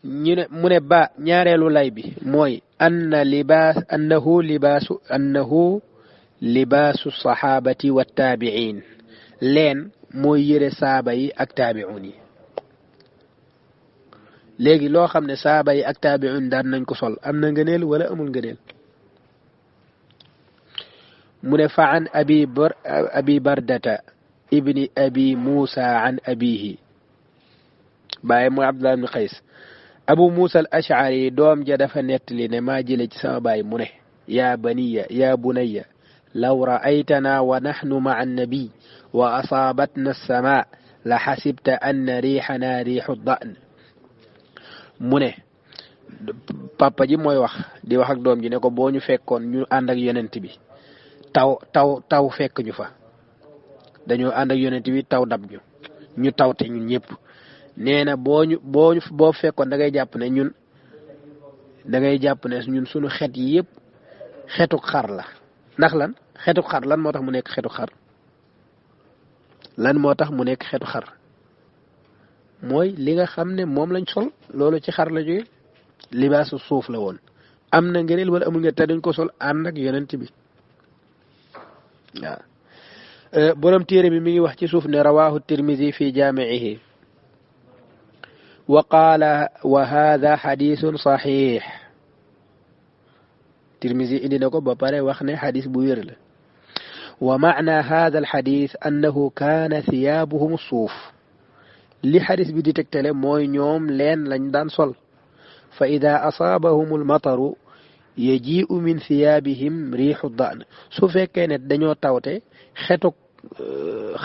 ñu ne mu ne ba ñaareelu lay bi mooy annahu libaasu saxaabati wa taabiin leen mooy yëre saaba yi ak taabiun yi léegi loo xam ne saaba yi ak taabiun daan nañ ko sol am na ngëneel wala amul ngëneel mu ne fa an abi bardata ibni abi muusa an abihi bàyyi mooy abdullah ibni qays abu muusa al ashari doom ja dafa nettali ne maa jële ci sama baay mu ne yaa baniya yaa bunayya law ra'aytana wa nahnu ma'a annabi wa asaabatna as-samaa la xasibta anna riixana riixu da'n mu ne papa ji mooy wax di wax ak doom ji ne ko boo ñu fekkoon ñu ànd ak yonent bi taw fekk ñu fa dañoo ànd ak yonent bi taw dab ñu tawte ñun ñëpp nee na boo fekkoon da ngay jàpp ne ñun sunu xet yi yëpp xetuk xar la ndax lan xetuk xar lan moo tax mu nekk xetuk xar mooy li nga xam ne moom lañ sol loolu ci xar la jóge libaasu suuf la woon am na ngëneel wala amul nga te dañ ko sol ànd ak yonent bi waaw borom téere bi mi ngi wax ci suuf ne rawahu tirmisi fi jaami'ihi wa qaala wa hadha xadisun saxiix tirmisi indi na ko ba pare wax ne xadis bu wér la wa maana hadha alxadis annahu kaana thiyaabuhum suuf li xadis bi di tegtale mooy ñoom leen lañ daan sol fa ida asaabahum almataru yaji'u min thiyaabihim riixu da'n su fekkee ne dañoo tawte xetuk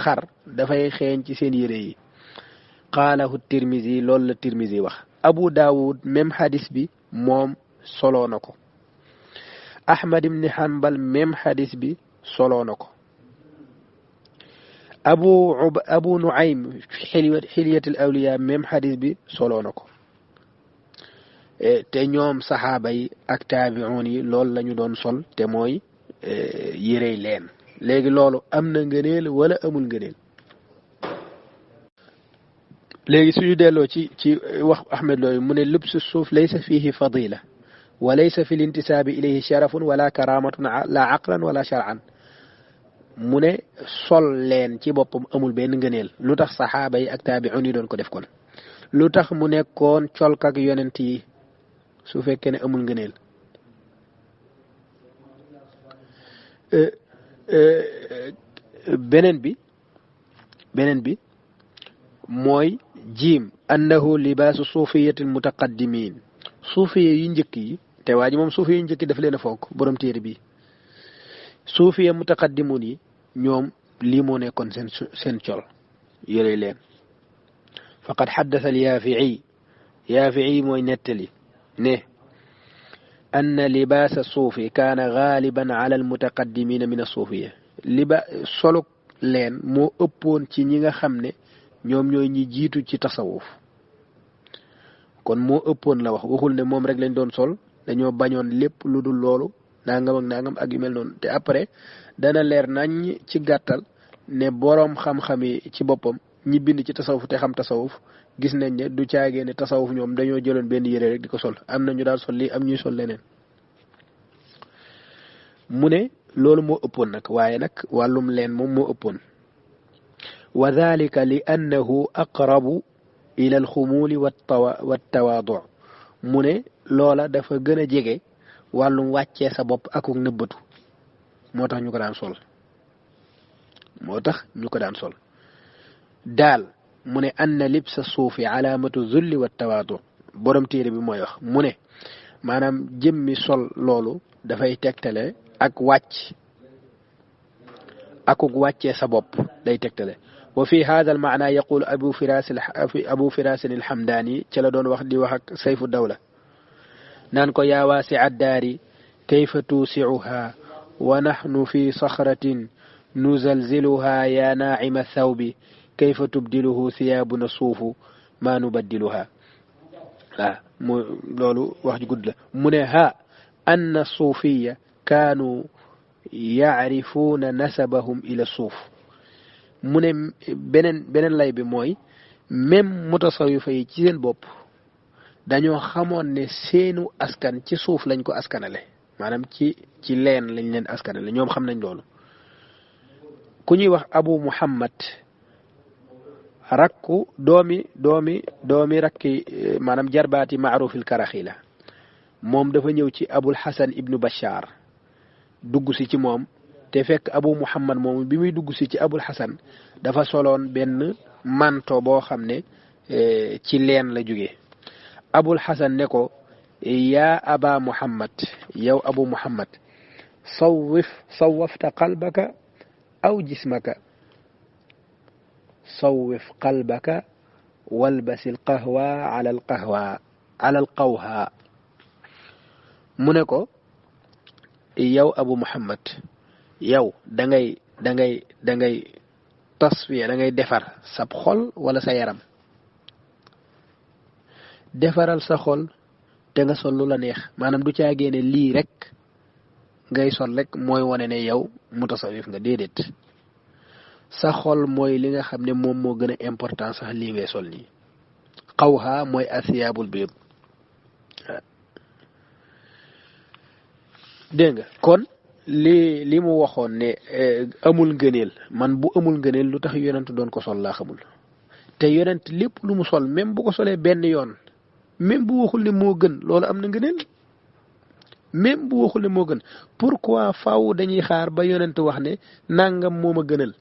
xar dafay xeeñ ci seen yére yi qaalahu tirmisi loolu la tirmisi wax abu daawud même xadis bi moom soloo na ko ahmad ibn hanbal même xadis bi soloo na ko abu nuaym xilyat al awliya même xadis bi soloo na ko te ñoom saxaaba yi ak taabi'un yi loolu la ñu doon sol te mooy yérey leen léegi loolu am na ngëneel wala amul ngëneel léegi suñu delloo ci wax Ahmed Lo mu ne lubsu suuf laysa fihi fadila wa laysa fi lintisaabi ilayhi sharafun wala karamatun la aqlan wala shar'an mu ne sol leen ci boppam amul benn ngëneel lu tax saxaaba yi ak taabi'un yi doon ko def kon lu tax mu nekkoon colk ak yonent yi su fekkee ne amul ngëneel beneen bi mooy jiim annahu libaasu suufiyatil mutaqaddimin suufiye yu njëkk yi te waa ji moom suufiye yu njëkk yi daf leen a fonk borom téere bi suufiye mutaqaddimun yi ñoom lii moo nekkoon seen col yore leen faqad xaddasa al yaafi'i mooy nettali ne anna libaasa suufi kaana gaaliban ala al mutaqaddimina min as-suufiya soluk leen moo ëppoon ci ñi nga xam ne ñoom ñooy ñi jiitu ci tasawuf kon moo ëppoon la wax waxul ne moom rek lañ doon sol dañoo bañoon lépp lu dul loolu nangam ak yu mel noonu te après dana leer nañ ci gàttal ne boroom xam-xam yi ci boppam ñi bind ci tasawuf te xam tasawuf gis nañ ne du caagee ne tasawuf ñoom dañoo jëloon benn yére rek di ko sol am na ñu daal sol lii am ñuy sol leneen mu ne loolu moo ëppoon nag waaye nag wàllum leen moom moo ëppoon wa dhalika li annahu aqrabu ila alxumuuli wattawaadu mu ne loola dafa gën a jege wàllum wàccee sa bopp akuk nëbbatu moo tax ñu ko daan sol daal mu ne anna libsa suufi alaamatu zulli wattawaadu borom téere bi mooy wax mu ne maanaam jëmmi sol loolu dafay tegtale ak akuk wàccee sa bopp day tegtale wa fi hada al maana yaqul abu firas alhamdani ca la doon wax di wax ak sayfu dawla naan ko yaa waasi addaari kayfa tuusiuha wa nahnu fi saxratin nuzalziluha ya naacima thawbi kayfa tubdiluhu thiyaabuna suufu ma nubaddiluha loolu wax ju gudd la mu ne anna suufiya kaanu yacrifuuna nasabahum ila suuf mu ne beneen lay bi mooy même mutasawifa yi ci seen bopp dañoo xamoon ne seenu askan ci suuf lañ ko askanale maanaam ci leen lañ leen askanale ñoom xam nañ loolu ku ñuy wax Abu Muhammad rakku doomi rakki maanaam jarbaati Maarufil Karaxi la moom dafa ñëw ci Abul Hasan ibnu Bachar dugg si ci moom te fekk Abu Muhammad moomu bi muy dugg si ci Abul Hasan dafa soloon benn manto boo xam ne ci leen la jóge Abul Hasan ne ko yaa Aba Muhammad yow Abu Muhammad sawwafta qalbaka aw jismaka sawwif qalbaka walbasi alqahwa ala alqawha mu ne ko yow Abu Muhammad yow da ngay tasfiya da ngay defar sab xol wala sa yaram defaral sa xol te nga sol lu la neex maanaam du caa génne lii rek ngay sol rek mooy wane ne yow mutasawif nga déedéet sa xol mooy li nga xam ne moom moo gën a important sax lii ngay sol nii xawha mooy asiyaabul biid dégg nga kon li mu waxoon ne amul ngëneel man bu amul ngëneel lu tax yonent doon ko sol laa xamul te yonent lépp lu mu sol même bu ko solee benn yoon même bu waxul ne moo gën loolu am na ngëneel même bu waxul ne moo gën pourquoi faaw dañuy xaar ba yonent wax ne nangam moo ma gënal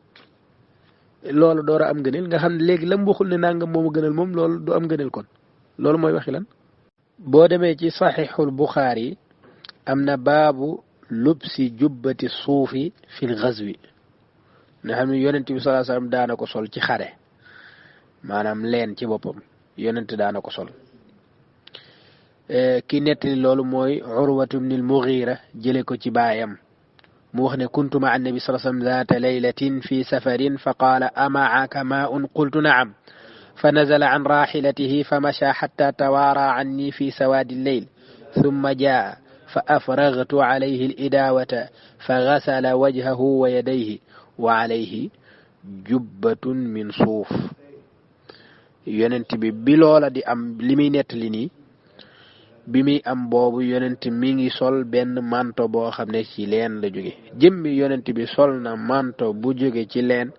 loolu door a am ngëneel nga xam ne léegi la mu waxul ne nangam moo ma gënal moom loolu du am ngëneel kon loolu mooy waxi lan boo demee ci saxiixul Buxaari am na baabu lubsi jubbati suufi fil gazwi nga xam ne yonent bi sallallahu alayhi wasallam daana ko sol ci xare maanaam leen ci boppam yonent daana ko sol ki nettali loolu mooy Urwatu ibn al-Mughira jële ko ci baayam mu wax ne kuntu ma'a an-nabi sallallahu alayhi wasallam zaata laylatin fi safarin fa qaala ama'aka maa'un qultu na'am fa nazala an raahilatihi fa masha hatta tawaara anni fi sawaadi al-layl thumma jaa'a fa afraghtu alayhi al-idaawata fa ghasala wajhahu wa yadayhi wa alayhi jubbatun min suuf yonent bi loola di am li muy nettali nii bi muy am boobu yonent mi ngi sol benn manto boo xam ne ci leen la jóge jëmmi yonent bi sol na manto bu jóge ci leen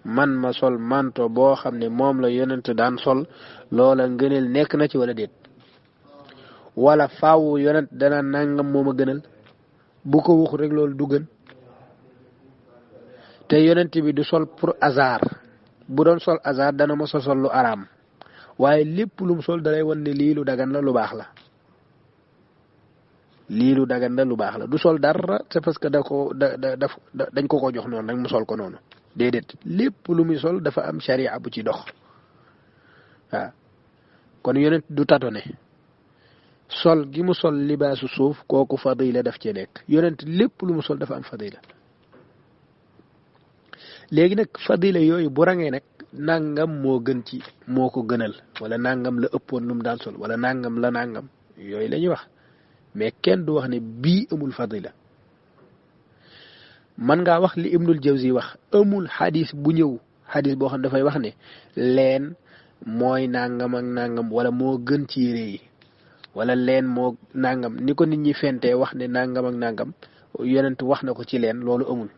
man ma sol manto boo xam ne moom la yonent daan sol loola ngëneel nekk na ci wala déet wala faaw yonent dana nangam moom a gënal bu ko waxu rek loolu du gën te yonent bi du sol pour hasard bu doon sol hasard dana ma sol lu araam waaye lépp lu mu sol dalay wan ne lii lu dagan la lu baax la lii lu dagan la lu baax la du sol dara c'est parce que dañ ko jox noonu rek mu sol ko noonu déedéet lépp lu muy sol dafa am sharia bu ci dox waaw kon yonent du tatone sol gi mu sol libaasu suuf kooku fadila daf ci nekk yonent lépp lu mu sol dafa am fadila léegi nag fadila yooyu bu rangee nag nangam moo gën ci moo ko gënal wala nangam la ëppoon lu mu daan sol wala nangam la nangam yooyu la ñuy wax mais kenn du wax ne bii amul fadila man ngaa wax li Ibnul Jawzi wax amul xadis bu ñëw xadis boo xam dafay wax ne leen mooy nangam ak nangam wala moo gën ci yére yi wala leen moo nangam ni ko nit ñi fentee wax ne nangam ak nangam yonent wax na ko ci leen loolu amul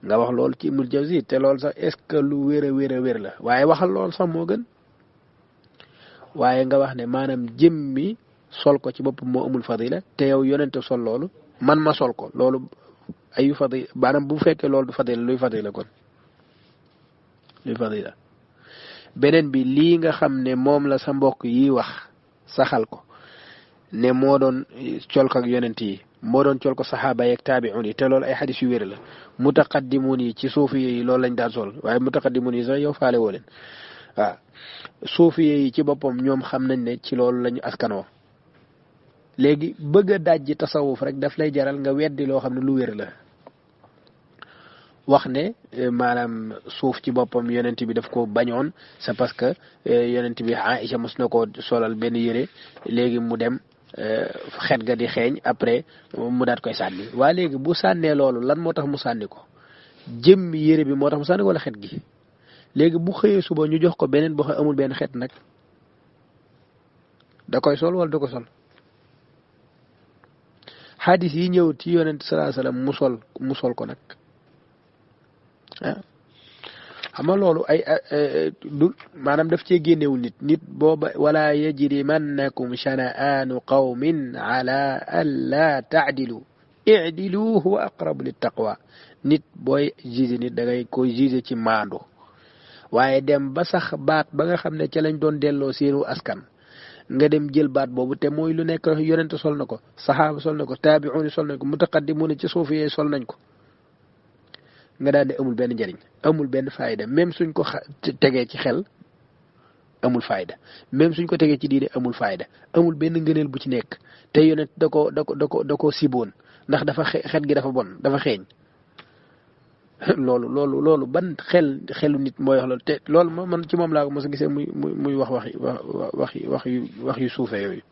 nga wax loolu ci Ibnul Jawzi te loolu sax est-ce que lu wér a wér la waaye waxal loolu sax moo gën waaye nga wax ne maanaam jëmmi sol ko ci boppam moo amul fadila te yow yonent sol loolu man ma sol ko loolu ayu fadila maanaam bu fekkee loolu du fadila luy fadila kon luy fadila beneen bi lii nga xam ne moom la sa mbokk yi wax saxal ko ne moo doon col ko ak yonent yi moo doon col ko saxaaba yeeg taabi'un yi te loolu ay xadis yu wér la mutaqaddimun yi ci suufi yi loolu lañ daan sol waaye mutaqaddimun yi sax yow faale woo leen waaw suufi yi ci boppam ñoom xam nañ ne ci loolu lañu askanoo léegi bëgg a dajji tasawuf rek daf lay jaral nga weddi loo xam ne lu wér la wax ne maanaam suuf ci boppam yonent bi daf ko bañoon c'est parce que yonent bi Aïcha mos na koo solal benn yére léegi mu dem xet ga di xeeñ après mu daat koy sànni waa léegi bu sànnee loolu lan moo tax mu sànni ko jëmmi yére bi moo tax mu sànni ko wala xet gi léegi bu xëyee suba ñu jox ko beneen boo xam amul benn xet nag da koy sol wala da ko sol xadis yi ñëw ci yonent sallallahu alayhi wasallam mu sol ko nag ah xam nga loolu ay du maanaam daf cee génnewul nit booba wala yajrimannakum shana'aanu qawmin ala alla ta'dilu i'dilu huwa aqrabu littaqwa nit booy juge nit da ngay koy juge ci maandu waaye dem ba sax baat ba nga xam ne ca lañ doon delloo seenu askan nga dem jël baat boobu te mooy lu nekk yonent sol na ko saxaaba sol na ko taabi'un sol nañ ko mutaqaddimun ci suufiyee sol nañ ko nga daal di amul benn njariñ amul benn fayda même suñ ko tegee ci xel amul fayda même suñ ko tegee ci diine amul fayda amul benn ngëneel bu ci nekk te yonent da ko siboon ndax dafa xet gi dafa bon dafa xeeñ loolu ban xelu nit mooy wax loolu te loolu man ci moom laa ko mos a gisee muy wax yu suufe yooyu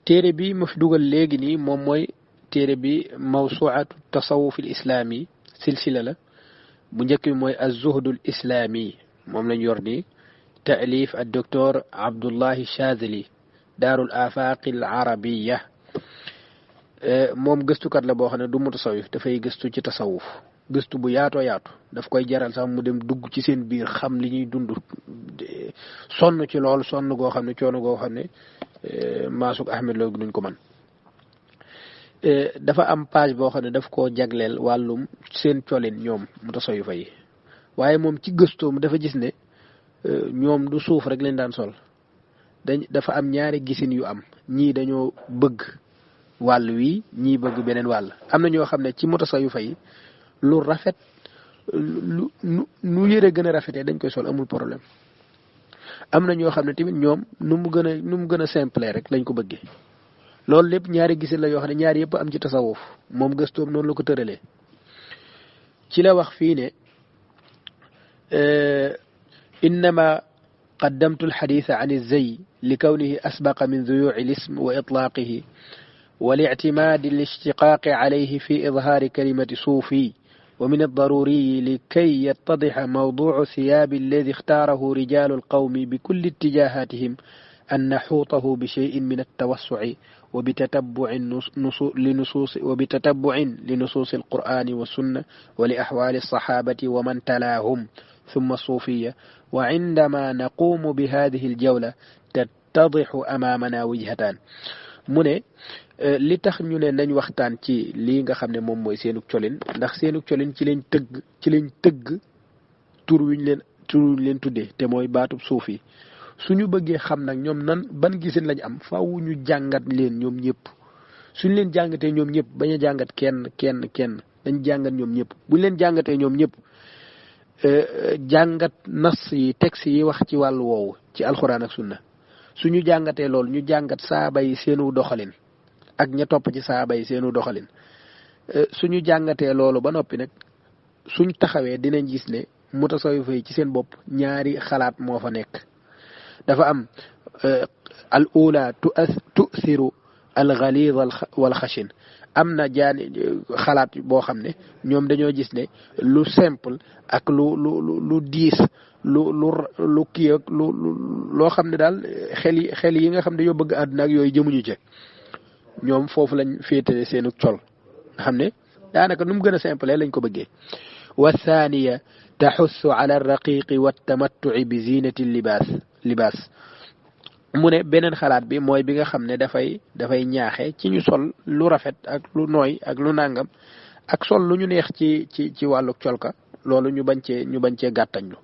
téere bi ma fi dugal léegi nii moom mooy téere bi mawsuatu tasawuf al islami silsila la bu njëkk bi mooy az-zuhd al islami moom lañ yor nii taalif al docteur Abdullahi Chazili daarul afaq al arabiya moom gëstukat la boo xam ne du mutasawif dafay gëstu ci tasawuf gëstu bu yaatoo yaatu daf koy jaral sax mu dem dugg ci seen biir xam li ñuy dund sonn ci lool sonn goo xam ne coono goo xam ne maasuk Ahmed Lo duñ ko man dafa am page boo xam ne daf koo jagleel wàllum seen colin ñoom mutasawifa yi waaye moom ci gëstoom dafa gis ne ñoom du suuf rek lañ daan sol dafa am ñaari gisin yu am ñii dañoo bëgg wàll wi ñii bëgg beneen wàll am na ñoo xam ne ci mutasawifa yi lu rafet nu yëre gën a rafetee dañ koy sol amul problème am na ñoo xam ne tamit ñoom nu mu gën a simple rek lañ ko bëggee loolu lépp ñaari gisin la yoo xam ne ñaari yëpp am ci tasawuf moom gëstoom noonu la ko tëralee ci la wax fii ne innama qaddamtu alxaditha an alzay li kawnihi asbaqa min duyuci lism wa itlaqihi والاعتماد الاشتقاق عليه في إظهار كلمة صوفي ومن الضروري لكي يتضح موضوع ثياب الذي اختاره رجال القوم بكل اتجاهاتهم أن نحوطه بشيء من التوسع وبتتبع لنصوص القرآن والسنة ولأحوال الصحابة ومن تلاهم ثم الصوفية وعندما نقوم بهذه الجولة تتضح أمامنا وجهتان من li tax ñu ne nañ waxtaan ci lii nga xam ne moom mooy seenug colin ndax seenug colin ci lañ tëgg tur wiñ leen tuddee te mooy baatub suuf yi suñu bëggee xam nag ñoom nan ban gisin lañ am faaw ñu jàngat leen ñoom ñëpp suñ leen jàngatee ñoom ñëpp bañ a jàngat kenn dañ jàngat ñoom ñëpp buñ leen jàngatee ñoom ñëpp jàngat nas yi texte yi wax ci wàllu woowu ci alxuraan ak sunna suñu jàngatee loolu ñu jàngat saaba yi seenu doxalin ak ña topp ci saaba yi seenu doxalin suñu jàngatee loolu ba noppi nag suñ taxawee dinañ gis ne mutasawifa yi ci seen bopp ñaari xalaat moo fa nekk dafa am al ula tu'thiru al ghalid wal khashin am na jaani xalaat boo xam ne ñoom dañoo gis ne lu simple ak lu diis lu kii ak loo xam ne daal xel yi nga xam ne dañoo bëgg àdduna ak yooyu jëmuñu ci ñoom foofu lañ féetale seenu col nga xam ne daanaka nu mu gën a simple lañ ko bëggee wa thaniya taxussu ala raqiqi wa tamattu'i bi zinati libaas mu ne beneen xalaat bi mooy bi nga xam ne dafay ñaaxe ci ñu sol lu rafet ak lu nooy ak lu nàngam ak sol lu ñu neex ci wàllu colka loolu ñu bañ cee gàttañlu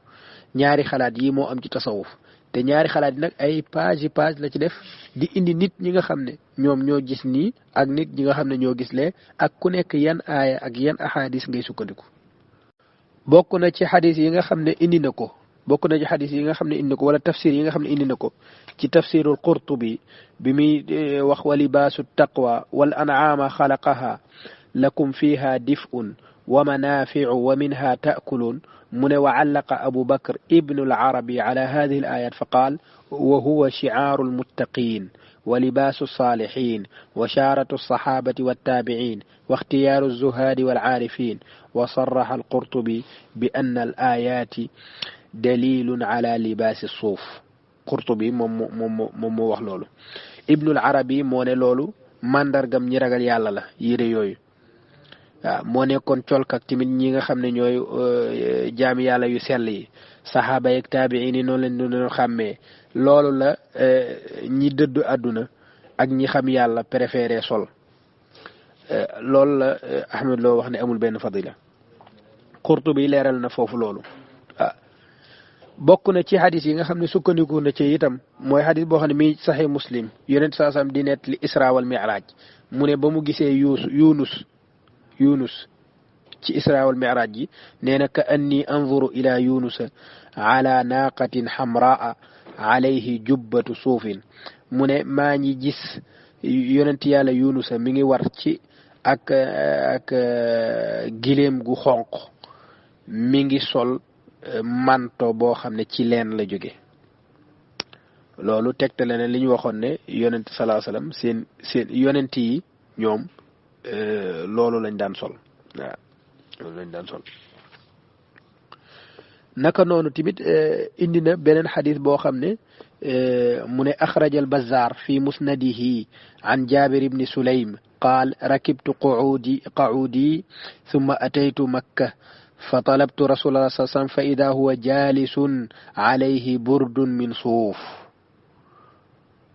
ñaari xalaat yi moo am ci tasawuf te ñaari xalaat yi nag ay page la ci def di indi nit ñi nga xam ne ñoom ñoo gis nii ak nit ñi nga xam ne ñoo gis lee ak ku nekk yan aaya ak yan ahadis ngay sukkandiku bokk na ci xadis yi nga xam ne indi na ko wala tafsir yi nga xam ne indi na ko ci tafsirul qurtubi bi muy wax wa libaasu taqwa wal an'aama xalaqaha lakum fiha dif'un wa manaafi'u wa minha ta'kulun من وعلق أبو بكر ابن العربي على هذه الآيات فقال وهو شعار المتقين ولباس الصالحين وشارة الصحابة والتابعين واختيار الزهاد والعارفين وصرح القرطبي بأن الآيات دليل على لباس الصوف Qurtubi moom moo wax loolu Ibnul Arabi moo ne loolu mandargam ñi ragal yàlla la yére yooyu waaw moo nekkoon colkak tamit ñi nga xam ne ñooy jaami yàlla yu sell yi saxaaba yeeg taabiin yi noonu lañ doon xàmmee loolu la ñi dëddu àdduna ak ñi xam yàlla préféré sol loolu la Ahmed Lo wax ne amul benn fadila Qurtubi leeral na foofu loolu ah bokk na ci xadis yi nga xam ne sukkandiku na ci itam mooy xadis boo xam ne mi saxee Muslim yonent saa sam di net li Isra wal Mi'raj mu ne ba mu gisee Yunus ci Isra wal Mi'raj ji nee na ka anni anzuru ila Yunusa ala naqatin xamraa alayhi jubbatu suufin mu ne maa ngi gis yonent yàlla Yunusa mi ngi war ci ak gileem gu xonq mi ngi sol manto boo xam ne ci leen la jóge loolu tegtale ne li ñu waxoon ne yonent salaa salaam seen yonent yi ñoom loolu lañ daan sol waaw loolu lañ daan sol naka noonu tamit indi na beneen xadis boo xam ne mu ne axraja al Bazzaar fi musnadihi an Jaabir ibni Sulaym qaal rakibtu qacuudi summa ataytu Makka فطلبت رسول الله صلى الله عليه وسلم فإذا هو جالس عليه برد من صوف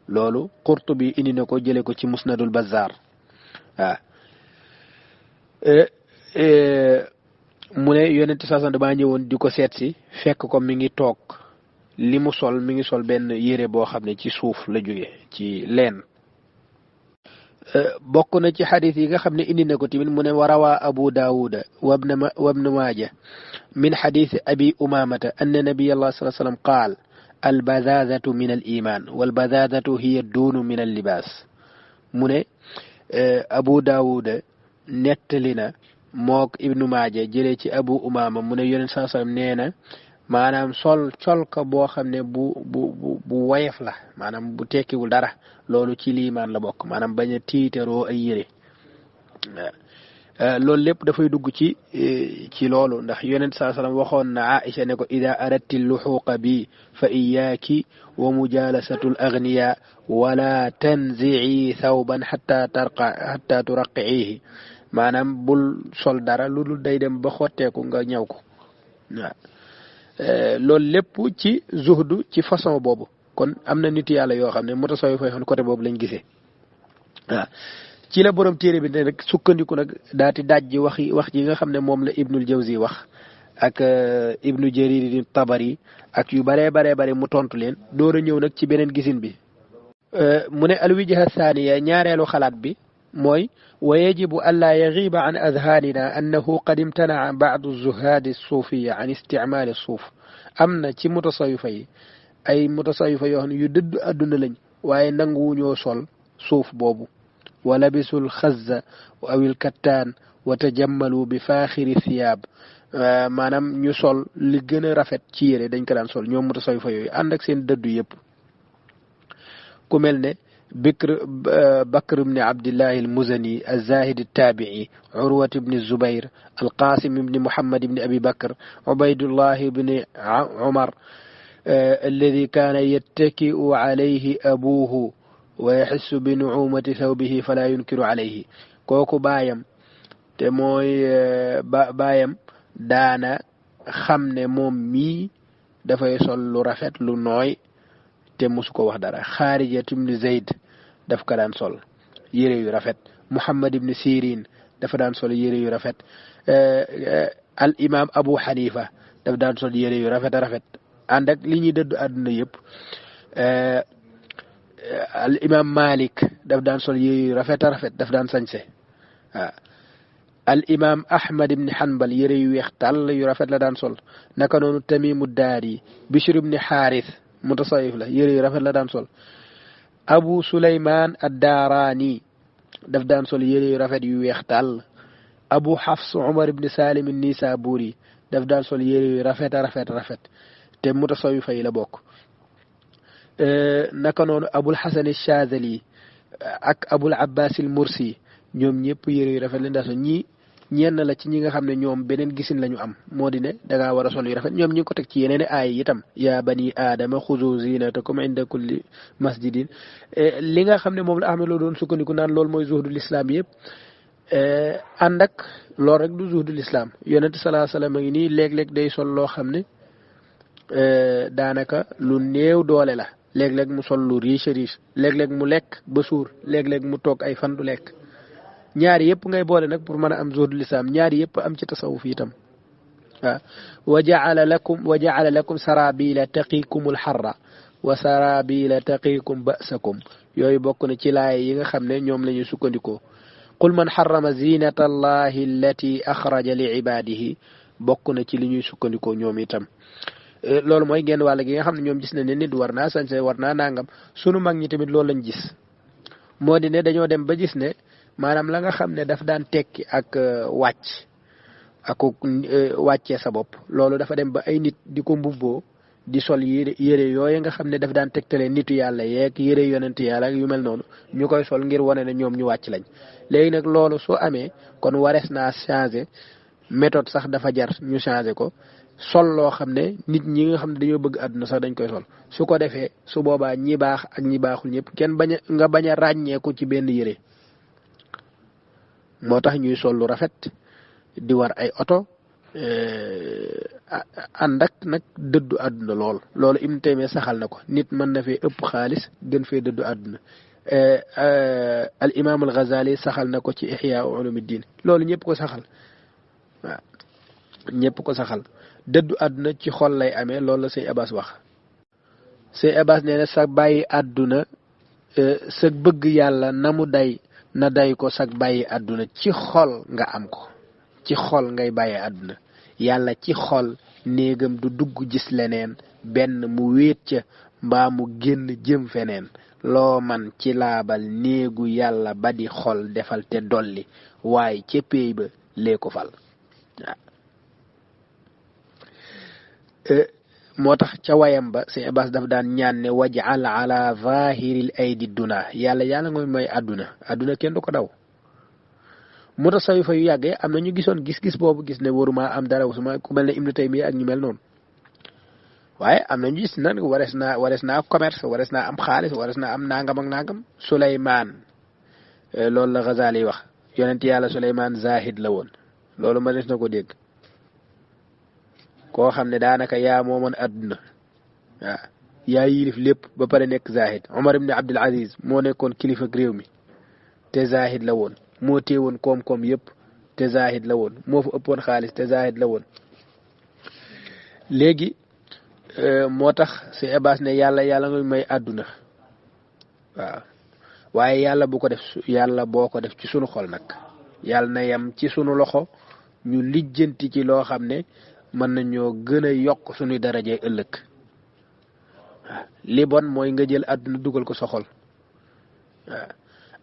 لولو قرطبي إني نكو جلكو تي مسند البزار mu ne yonent saasan damaa ñëwoon di ko seet si fekk ko mi ngi toog li mu sol mi ngi sol benn yére boo xam ne ci suuf la jóge ci leen bokk na ci xadis yi nga xam ne indi na ko tamit mu ne warawaa Abu Daawuda wabna Maaja min xadisi Abi Umaamata anna nabiyallah sallallahu alayhi wa sallam qaal albadaadatu min al iman walbadaadatu hiya duunu min al libaas mu ne Abu Daawuda nettali na mook Ibnu Maaja jëlee ci Abu Umaama mu ne yonent saa sallam nee na maanaam colka boo xam ne bu woyof la maanaam bu tekkiwul dara loolu ci liimaan la bokk maanaam bañ a tiiteroo ay yére loolu lépp dafay dugg ci loolu ndax yonent saa sallam waxoon na Aïcha ne ko ida aradti luxuuqa bi fa iyaaki wa mujalasatu l agniya wala tanzii thawban xatta turaqiihi maanaam bul sol dara lu dul day dem ba xotteeku nga ñëw ko waaw loolu lépp ci zuhdu ci façon boobu kon am na nit yàlla yoo xam ne mutasawwif fay xon côté boobu lañ gisee waaw ci la borom téere bi ne rek sukkandiku nag daati dajji wax ji nga xam ne moom la Ibnul Jawzi wax ak Ibnu Jarir Tabari ak yu baree bare mu tontu leen door a ñëw nag ci beneen gisin bi mu ne alwijha thaniya ñaareelu xalaat bi mooy wa yajibu an laa yagiba an adhaanina annahu qad imtanaca bacdu zuhaadi suufiya an isticmaali suuf am na ci mutasawifa yi ay mutasawifa yoo xam ne yu dëdd àdduna lañ waaye nanguwuñoo sol suuf boobu wa labisu lxazza aw ilkattaan wa tajammalu bi faaxiri thiyaab maanaam ñu sol li gën a rafet ci yére dañ ko daan sol ñoom mutasawifa yooyu ànd ak seen dëddu yépp ku mel ne بكر بن عبد الله المزني الزاهد التابعي عروة بن الزبير القاسم بن محمد بن أبي بكر عبيد الله بن عمر الذي كان يتكئ عليه أبوه ويحس بنعومة ثوبه فلا ينكر عليه كوكو بايم تموي بايم دانا خمن مومي دفا يصل لو رافت لو نوي te musu ko wax dara Xaarijat ibn Zayd daf ko daan sol yére yu rafet Muhammad ibn Sirin dafa daan sol yére yu rafet al imam Abu Hanifa daf daan sol yére yu rafet a rafet ànd ak li ñuy dëddu àdduna yëpp al imam Malik daf daan sol yére yu rafet a rafet daf daan sañse waaw al imam Ahmad ibn Hanbal yére yu weex tàll yu rafet la daan sol naka noonu Tamimu Daari Bishr ibn Xaaris mutasawif la yére yu rafet la daan sol Abu Suleymaan ad-Daaraani daf daan sol yére yu rafet yu weex tàll Abu Hafs Umar ibn Salim an-Nisaburi daf daan sol yére yu rafet a rafet te mutasawifa yi la bokk naka noonu Abul Hasan ash-Shaadili ak Abul Abbas al-Mursi ñoom ñëpp yére yu rafet lañ daan sol ñii ñenn la ci ñi nga xam ne ñoom beneen gisin lañu am moo di ne dangaa war a sol yu rafet ñoom ñi ngi ko teg ci yeneen aay itam yaa bani aadama xuzu zinatakum inda kulli masjidin li nga xam ne moom la Ahmed Lo doon sukkandiku naan loolu mooy zuhdul islam yëpp ànd ak loolu rek du zuhdul islam yonent salaa salaam a ngi nii léeg-léeg day sol loo xam ne daanaka lu néew doole la léeg-léeg mu sol lu riche riche léeg-léeg mu lekk ba suur léeg-léeg mu toog ay fan du lekk ñaari yëpp ngay boole nag pour mën a am zuhdul islam ñaari yëpp am ci tasawuf itam waaw wa jaala lakum sarabila taqikum alxarra wa sarabila taqikum ba'sakum yooyu bokk na ci laay yi nga xam ne ñoom la ñuy sukkandikoo qul man xarama zinata allahi allati axraja li ibadihi bokk na ci li ñuy sukkandikoo ñoom itam loolu mooy genn wàll gi nga xam ne ñoom gis na ne nit war naa sañse war naa nangam sunu mag ñi tamit loolu lañ gis moo di ne dañoo dem ba gis ne maanaam la nga xam ne daf daan tekki ak wàcc ak wàccee sa bopp loolu dafa dem ba ay nit di ko mbubboo di sol yére yooyu nga xam ne daf daan tegtalee nitu yàlla yeeg yére yonent yàlla yu mel noonu ñu koy sol ngir wane ne ñoom ñu wàcc lañ léegi nag loolu soo amee kon warees naa changé méthode sax dafa jar ñu changé ko sol loo xam ne nit ñi nga xam ne dañoo bëgg àdduna sax dañ koy sol su ko defee su boobaa ñi baax ak ñi baaxul ñëpp kenn nga bañ a ràññeeku ci benn yére moo tax ñuy sol lu rafet di war ay oto ànd ak nag dëddu àdduna loolu Ibn Taymiyya saxal na ko nit mën na fee ëpp xaalis gën fee dëddu àdduna al imam al Ghazali saxal na ko ci Ihya Ulumuddin loolu ñëpp ko saxal waaw ñëpp ko saxal dëddu àdduna ci xol lay amee loolu la Sëñ Abbas wax Sëñ Abbas nee na sa bàyyi àdduna sa bëgg yàlla na mu day na day ko sag bàyyi àdduna ci xol nga am ko ci xol ngay bàyyi àdduna yàlla ci xol néegam du dugg gis leneen benn mu wéet ca mbaa mu génn jëm feneen loo man ci laabal néegu yàlla ba di xol defal te dolli waaye ca péey ba lee ko fal moo tax ca wayam ba Sëñ Abbas daf daan ñaan ne waj'al ala zahiril aydi duna yàlla ngoy may àdduna kenn du ko daw mutasawifa yu yàggee am na ñu gisoon gis-gis boobu gis ne waruma am dara suma ku mel ne Ibnu Taymiyya ak ñu mel noonu waaye am na ñu gis nag warees naa commerce warees naa am xaalis warees naa am nangam ak nangam Suleymaan loolu la Ghazali wax yonent yàlla Suleymaan zahid la woon loolu ma des na ko dégg koo xam ne daanaka yaa moomoon àdduna waaw yaa yilif lépp ba pare nekk zahid Omar ibn Abdul Aziz moo nekkoon kilifa réew mi te zahid la woon moo teewoon koom-koom yëpp te zahid la woon moo fa ëppoon xaalis te zahid la woon léegi moo tax si Abbas ne yàlla nga may àdduna waaw waaye yàlla boo ko def ci sunu xol nag yàlla na yem ci sunu loxo ñu lijjanti ci loo xam ne mën nañoo gën a yokk suñuy darajee ëllëg waaw li bon mooy nga jël àdduna dugal ko sa xol waaw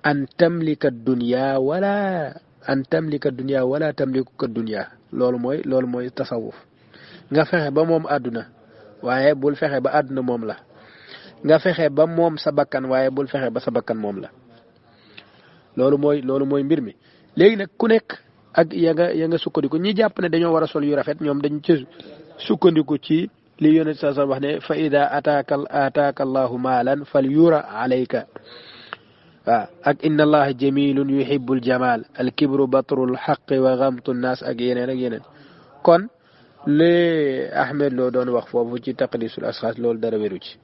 an tamlika dunya wala tamlikuka dunya loolu mooy tasawuf nga fexe ba moom àdduna waaye bul fexe ba àdduna moom la nga fexe ba moom sa bakkan waaye bul fexe ba sa bakkan moom la loolu mooy mbir mi léegi nag ku nekk ak ya nga sukkandiku ñi jàpp ne dañoo war a sol yu rafet ñoom dañ ci sukkandiku ci li yonent sa wax ne fa ida ataaka allahu maalan fal yura alayka waaw ak inna allaha jamilun yuhibbul jamal al kibru batrul xaqi wa gamtu nnaas ak yeneen kon li Ahmed Lo doon wax foofu ci taqdisul asxaas loolu dara wéru ci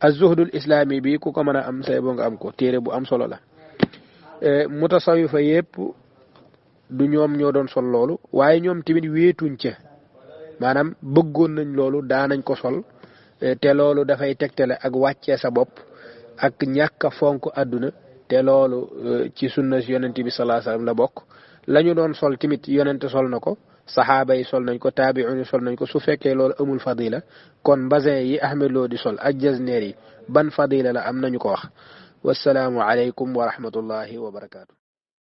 az-zuhdul islami bi ku ko mën a am say boo nga am ko téere bu am solo la mutasawifa yépp du ñoom ñoo doon sol loolu waaye ñoom tamit wéetuñ ca maanaam bëggoon nañ loolu daanañ ko sol te loolu dafay tegtale ak wàccee sa bopp ak ñàkk a fonk àdduna te loolu ci sunna yonent bi sallallahu alayhi wasallam la bokk lañu doon sol tamit yonent sol na ko saxaaba yi sol nañ ko taabi'un sol nañ ko su fekkee loolu amul fadila kon mbasin yi Ahmed Lo di sol ak jasneer yi ban fadila la am nañu ko wax wassalaamu aleykum wa rahmatullahi wa barakaatu